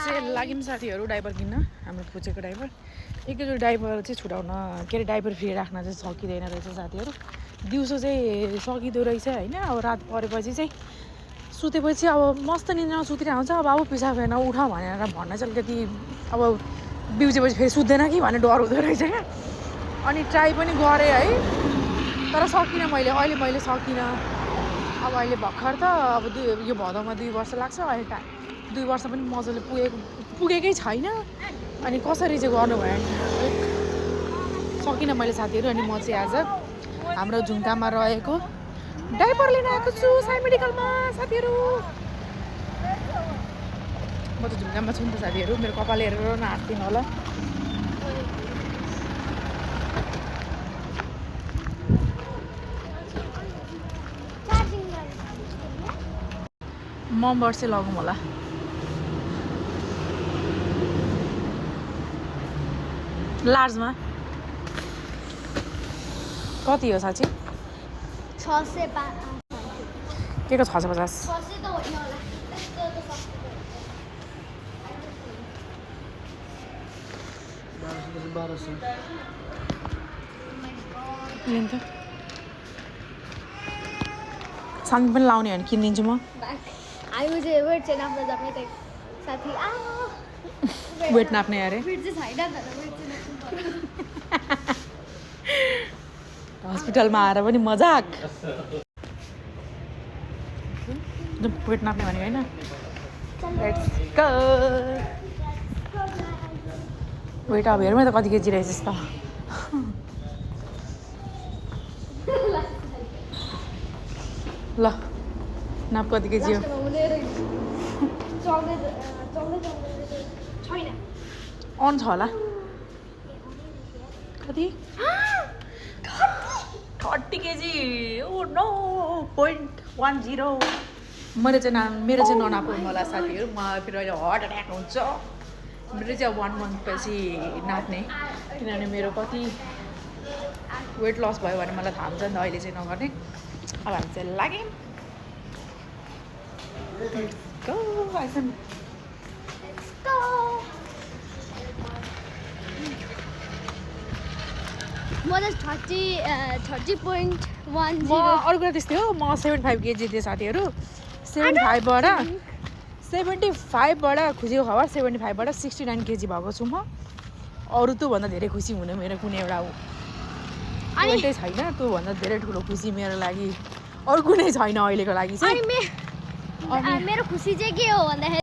चाहिँ लाग्यौँ साथीहरू डाइपर किन्न हाम्रो पुचेको डाइपर एकैचोटि डाइपर चाहिँ छुटाउन के अरे डाइपर फ्री राख्न चाहिँ सकिँदैन रहेछ साथीहरू दिउँसो चाहिँ सकिँदो रहेछ होइन अब रात परेपछि चाहिँ सुतेपछि अब मस्त निन्द्रामा सुतिरहेको हुन्छ अब पिसाब फेर्न उठ भनेर भन्न चाहिँ अलिकति अब बिउजेपछि फेरि सुत्दैन कि भन्ने डर हुँदो रहेछ क्या अनि ट्राई पनि गरेँ है तर सकिनँ मैले सकिनँ अब अहिले भर्खर त अब यो भदौमा 2 वर्ष लाग्छ अहिले 2 वर्ष पनि मजाले पुगेकै छैन अनि कसरी चाहिँ गर्नु भयो सकिनँ मैले साथीहरू अनि म चाहिँ आज हाम्रो झुम्कामा रहेको डाइपर लिन आएको छु साई मेडिकलमा साथीहरू म त झुम्कामा छु नि त साथीहरू मेरो कपाल हेरेर नहाँस्दिनु होला म वर्षै लगौँ होला लार्जमा कति हो साँच्ची 650 के को 650 लिन्छ सामी पनि लाउने भने किनिदिन्छु म हामी चाहिँ वेट चाहिँ नाप्न जाने त साथी वेट नाप्ने अरे वेट चाहिँ छैन तर वेट चाहिँ हस्पिटलमा आएर पनि मजाक वेट नाप्ने भनेको होइन लेट्स गो वेट अब हेरौँ त कति केजी रहेछ त ल नाप कति केजी हो अन छ होला कति 30 केजी ओ नो 0.10 मेरो चाहिँ ननापौँ होला साथीहरू म फेरि अहिले हार्ट एट्याक हुन्छ मेरो चाहिँ अब 1 मन्थ पछि नाप्ने किनभने मेरो कति वेट लस भयो भने मलाई थाहा हुन्छ नि त अहिले चाहिँ नगर्ने अब हामी चाहिँ लाग्यौँ म चाहिँ 30.10 म अर्को कुरा त्यस्तै हो म 75 केजी थिएँ साथीहरू 75बाट खुसीको खबर 75बाट 69 केजी भएको छु म अरू त्योभन्दा धेरै खुसी हुने मेरो कुनै एउटा वेटै छैन त्योभन्दा धेरै ठुलो खुसी मेरो लागि अरू कुनै छैन अहिलेको लागि चाहिँ मेरो खुसी चाहिँ के हो भन्दाखेरि